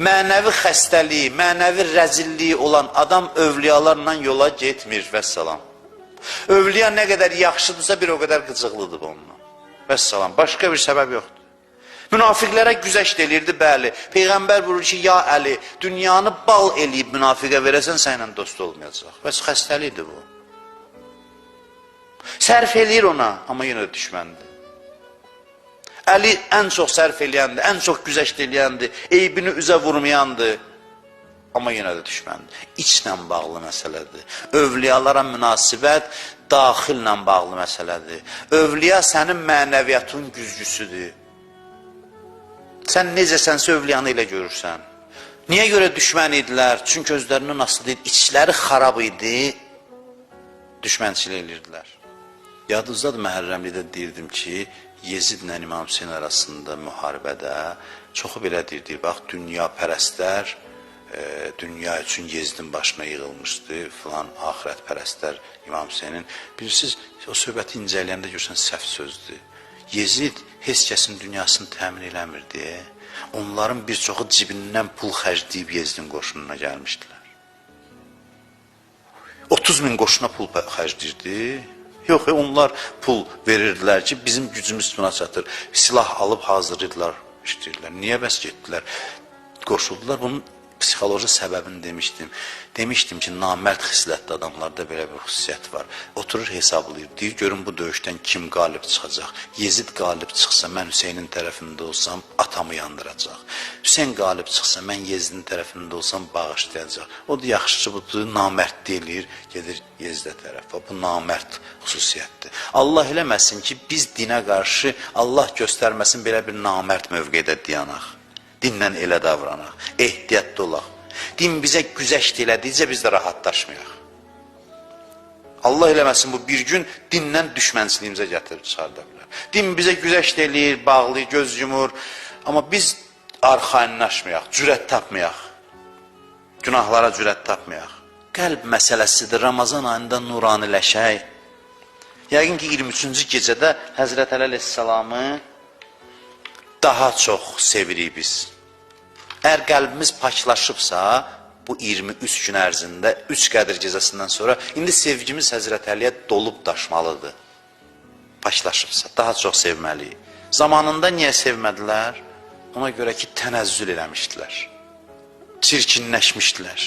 Mənəvi xəstəliyi, mənəvi rəzilliyi olan adam övliyalarla yola getmir, vəssalam. Övliya nə qədər yaxşıdırsa bir o qədər qıcıqlıdır onunla. Vəssalam, başqa bir səbəb yoxdur. Münafiqlərə güzəşt elirdi, bəli. Peyğəmbər buyurur ki, ya Əli, dünyanı bal eləyib münafiqə verəsən, səninlə dost olmayacaq. Bəs xəstəlikdir bu. Sərf eləyir ona, amma yenə də düşməndir. Əli ən çox sərf eləyəndir, ən çox güzəşt eləyəndir, eybini üzə vurmayandır. Amma yenə də düşməndir. İçlə bağlı məsələdir. Övliyalara münasibət daxillə bağlı məsələdir. Övliya sənin mənəviyyatın güzgüsüdür. Sən necəsənsə övliyanı elə görürsən. Niyə görə düşmən idilər? Çünki özlərindən asılı deyil, içləri xarab idi, düşmənçilik edirdilər. Yadınızdadır, Məhərrəmlikdə deyirdim ki, Yezidlə İmam Hüseyn arasında müharibədə çoxu belə deyirdi, bax, dünya pərəstlər dünya üçün Yezidin başına yığılmışdı, filan axirət pərəstlər İmam Hüseynin. Bilirsiniz, o söhbəti incələyəndə görürsən səhv sözdür. Yezid heç kəsin dünyasını təmin eləmirdi. Onların bir çoxu cibindən pul xərcləyib Yezidin qoşununa gəlmişdilər. 30 min qoşuna pul xərcləyirdi. Yox, onlar pul verirdilər ki, bizim gücümüz buna çatır. Silah alıb hazırlayırdılar, işləyirdilər. Niyə bəs getdilər? Qoşuldular. Bunun psixoloji səbəbini demişdim. Demişdim ki, namərd xislətli adamlarda belə bir xüsusiyyət var. Oturur hesablayır. Deyir, görün bu döyüşdən kim qalib çıxacaq. Yezid qalib çıxsa, mən Hüseynin tərəfində olsam, atamı yandıracaq. Hüseyn qalib çıxsa, mən Yezidin tərəfində olsam, bağışlayacaq. O da yaxşısı budur, namərdlik eləyir, gedir Yezidə tərəfə. Bu namərd xüsusiyyətdir. Allah eləməsin ki, biz dinə qarşı Allah göstərməsin belə bir namərd mövqedə dayanaq. Dinlə elə davranaq, ehtiyatlı olaq. Din bizə güzəşt elədikcə biz də rahatlaşmayaq. Allah eləməsin bu bir gün dinlə düşmənçiliyimizə gətirib çıxarda bilər. Din bizə güzəşt eləyir, bağlayır, göz yumur. Amma biz arxayınlaşmayaq, cürət tapmayaq. Günahlara cürət tapmayaq. Qəlb məsələsidir. Ramazan ayında nuraniləşək. Yəqin ki 23-cü gecədə Həzrət Əli əleyhissalamı daha çox sevirik biz. Əgər qəlbimiz paklaşıbsa, bu 23 gün ərzində 3 Qədir gecəsindən sonra indi sevgimiz Həzrət Əliyə dolub daşmalıdır. Paklaşıbsa, daha çox sevməliyik. Zamanında niyə sevmədilər? Ona görə ki, tənəzzül eləmişdilər. Çirkinləşmişdilər.